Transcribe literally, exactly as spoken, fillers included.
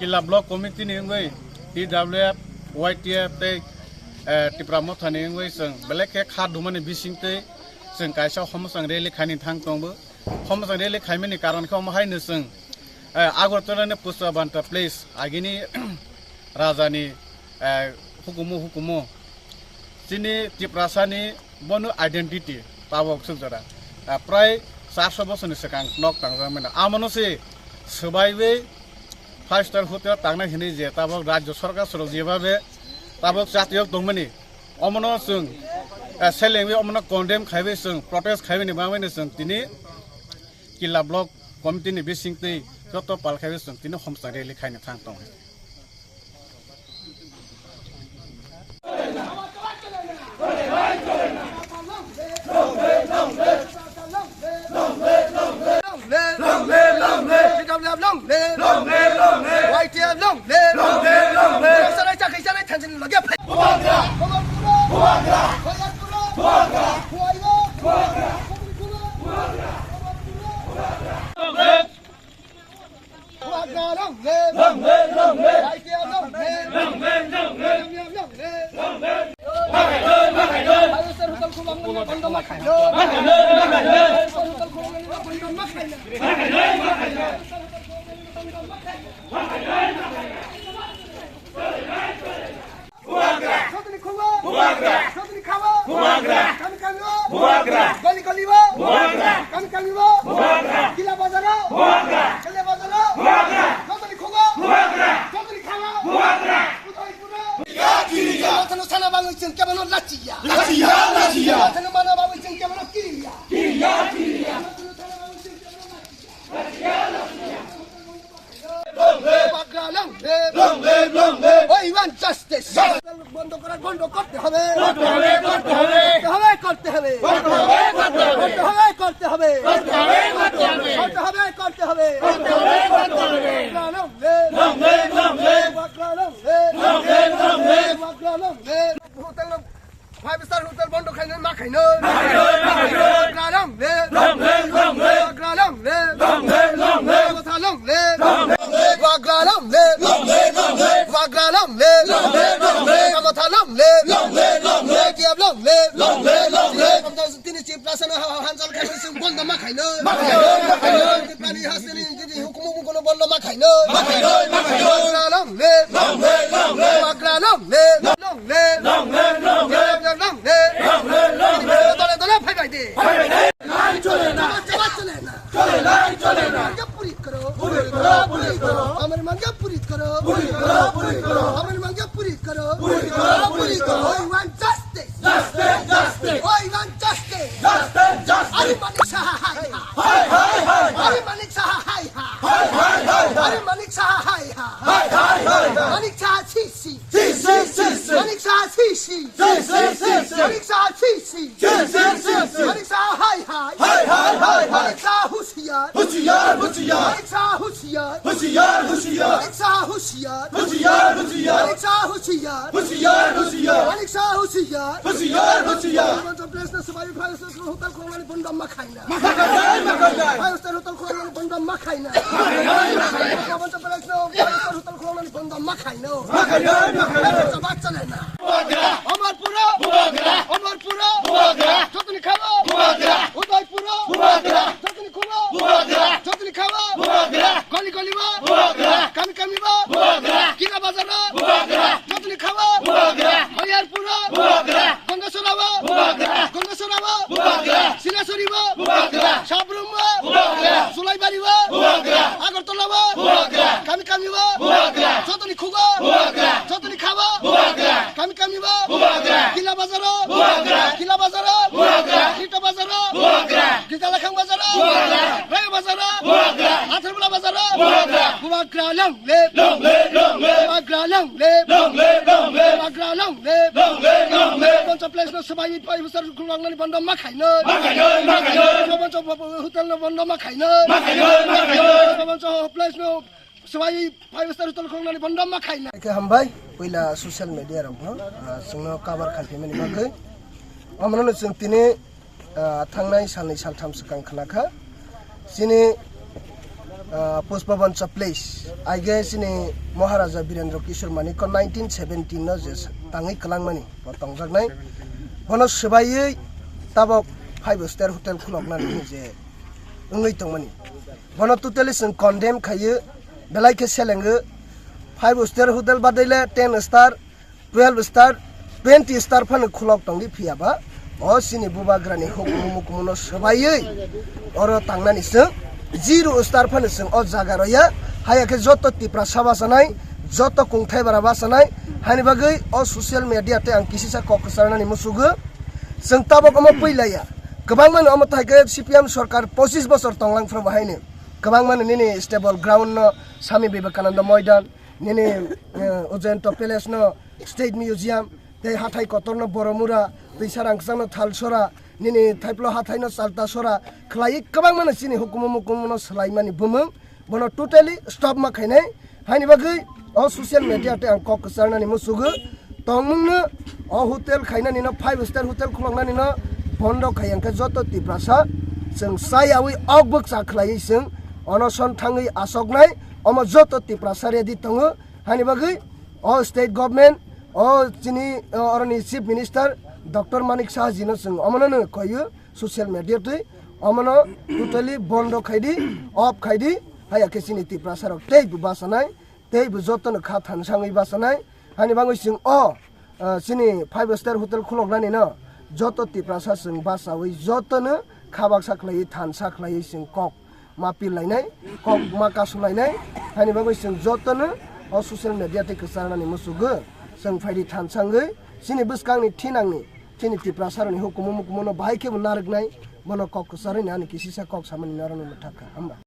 Killa Block Committee ni wngwi T W F, Y T F tei, eh, Tipra Motha ni wngwi chwng belai khe kha dumani bisingtwi chwng kaisa homosang rally khaini thang tongo. Homosang rally khaimani karon khe omo haino chwng, eh, Agartala ni Pushpabanta Place agini rajani, eh, hukumu hukumu chini Tiprasani bono identity tabok sukjora. Ah, prai charso bosorni swkang nok tangjak mano. Amono se swbaiwi five star hotel tangnai hinwi je tabok rajyo sarkar sorok jebabe tabok chatiyok tongmani. Omono chwng, ah, selengwi omono condemn khaiwi chwng protest khaiwi ni bagwi chwng tini Killa Block Committee ni bisingtwi joto pal khaiwi chwng tini homosang rally khaina thang tongo. Long live, long live. T W F long live. Long live, long live. Y T F long live. Long live, long live. Sarai chakri sarai thansin lage phai. Bubagra. Bubagra. Bubagra. Bubagra. Bubagra. Bubagra long live! Long live, long live! Y T F long live! Long live, long live! Long live, long live! Five star hotel khulangmani bondo ma khaino. Five star hotel khulangmani bondo ma khaino. Bubagra! Sotoni khungo! Bubagra! Sotoni khawo! Bubagra! Kami kami o! Bubagra! Goli goli o! Bubagra! Kami kami o! Bubagra! Killa bazar o! Bubagra! Killa bazar o! Bubagra! Sotoni khungo! Bubagra! Sotoni khawo! Bubagra! Udai puro! Kiriya! Kiriya! Sana bangwi chwng kebono lachiya! Lachiya! Lachiya! Sana mana bangwi chwng kebono kiriya! Kiriya! Kiriya! Bubagra long live! Long live, long live! We want justice! Justice! বন্ধ করার বন্ধ করতে হবে! করতে হবে, করতে হবে! করতে হবে, করতে হবে! করতে হবে, করতে হবে! করতে হবে, করতে হবে! করতে হবে, করতে হবে! করতে হবে, করতে হবে! করতে হবে, করতে হবে! Bubagra long live! Long live, long live! Bubagra long live! Long live, long live! Bubagra long live! Hotel Five star hotel bondo khainai ma khainai. Ma khainai, ma khainai. Bubagra long live. Long live, long live. Bubagra long live. Long live, long live. Kamatha long live. Long live. Bubagra long live. Long live, long live. Bubagra long live. Long live, long live. Kamatha long live. Long live, long live. Y T F long live. Long live, long live. Tini Tiprasano ha-, ha-, hanjal khainai chwng bondo ma khainai. Ma khainai, ma khainai. Tiprani hasteni tini hukumu bukuno bondo ma khainai. Ma khainai, ma khainai. Bubagra long live. Long live, long live. Bubagra long live. Long live. Long live, long live. Long live, long live. Dole dole phai bai de. Phai bai de. Lai chole na. Chole, chole na. Chole, lai chole na. Mangya puri karo. Puri karo, puri karo. Amar mangya puri karo. Puri karo, puri karo. Amar mangya puri karo. Puri karo, puri karo. We want justice. Justice, justice. We want justice. Justice, justice. Ari Manik Saha hai ha. Hai, hai, hai, hai. Ari Manik Saha hai ha. Hai, hai, hai, hai. Ari Manik Saha hai ha. Hai, hai, hai, hai. Manik Saha si si. Si, si, si, si. Manik Saha si si. Si, si, si, si. Manik Saha si si. Si, si, si, si. Manik Saha hai hai. Hai, hai, hai, hai. Manik Saha hushiyar. Hushiyar, hushiyar. Manik Saha hushiyar. Hushiyar, hushiyar. Manik Saha hushiyar. Hushiyar, hushiyar. Manik Saha hushiyar. Hushiyar, hushiyar. Manik Saha hushiyar. Hushiyar, hushiyar. Himanta Place no swbai phai hotel khulangmani bondo ma khaina. Ma khainai, ma khainai. Five star hotel khulangmani bondo ma khaina. Ma khainai, ma khainai. Himanta Place no five star hotel khulangmani bondo ma khaina. Ma khainai, ma khainai. Bacha, bacha le na. Bubagra! Amarpuro! Bubagra! Amarpuro! Bubagra! Jotoni khawo! Bubagra! Udaipuro! Bubagra! Jotoni khumo! Bubagra! Jotoni khawo! Bubagra! Goli goli bo! Bubagra! Kami kami bo! Bubagra! Killa bazar o! Bubagra! Jotoni khawo! Bubagra! Hoyarpuro! Bubagra! Gongosora o! Bubagra! Gongosora o! Bubagra! Sinasori bo! Bubagra! Sabrum o! Bubagra! Sulaibari o! Bubagra! Agartala o! Bubagra! Kami kami o! Bubagra! Jotoni khugo! Bubagra! Jotoni khawo! Bubagra! Kami kami bo! Bubagra! Killa bazar o! Bubagra! Killa bazar o! Bubagra! Rita bazar o! Bubagra! Gitalakhang bazar o! Bubagra! Rayo bazar o! Bubagra! Atharmula bazar o! Bubagra! Bubagra long live! Long live, long live! Bubagra long live! Long live, long live! Bubagra long live! Long live, long live! Himanta Place no swbai phai hotel khulangmani bondo ma khainai. Ma khainai, ma khainai! Himanta hotel no bondo ma khainai. Ma khainai, ma khainai! Himanta Place no swbai five star hotel khulangmani bondo ma khainai. Khe hambai, puila social media rok no, ah, chwngno cover khaiphaimani bagwi. Omono chwng tini, ah, thangnai salni saltham swkang khna kha. Chini Ah, Pushpabhansha Place, aige chini Maharaja Birendra Kishore Manikya nineteen seventeen no je tangwi kwlangmani bo tongjaknai. Bono swbaiwi tabok five star hotel khuloknani je wngwi tongmani. Bono totally chwng condemn khaio, belai khe selengo. Five star hotel badai le ten star, twelve star, twenty star phano khulok tongdi, phiya ba o chini bubagrani hukumu mukumu no swbaiwi oro tangnani chwng zero star phano chwng o jaga roya. Haya khe joto Tiprasa bachanai, joto kungthai bara bachanai, hani bagwi o social media tei ang kisisa kok kwcharnani musugo. Chwng tabok omo puilaya, kwbangmano omo thai khe C P M sorkar pochis bochor tonglang phano bo haino kwbangmano nini stable ground no Swami Vivekananda Moidan, nini, eh, Ujjayanta Palace no, State Museum, tei hathai kotor no Boromura, twisa rangchak no Thalsora, nini thaiplo hathai no Chaltasora, khlaiwi kwbangma no chini hukumu mukumu no swlaimani bumung, bono totally stop ma khainai. Haini bagwi o social media tei ang kok kwcharnani musugo, tongmung no o hotel khainani no, five star hotel khuloknani no bondo khai, hwnkhe joto Tiprasa chwng chayawi ok bwkcha khlaiwi chwng onoson thangwi asoknai, omo joto Tiprasa ready tongo. Hani bagwi o state government, o chini, o oroni chief minister Doctor Manik Saha jino chwng omono no koyo social media twi, omono totally bondo khaidi, off khaidi. Haya khe chini Tiprasa rok tei bo bachanai, tei bo joto no kha thansangwi bachanai. Hani bagwi chwng o, ah, chini five star hotel khuloknani no joto Tiprasa chwng bachawi joto no kha baksa khlaiwi, thansa khlaiwi chwng kok ma pil lainai, kok ma kasu lainai. Hani bagwi chwng jotono o social media tei kwcharnani musugo. Chwng phaidi thansangwi chini bwskangni thinangni chini Tiprasarokni hukumu mukumu no bahai khe bo narwknai, bono kok kwcharwi ni ani kisisa kok samani norokno mwthakha. Hamba.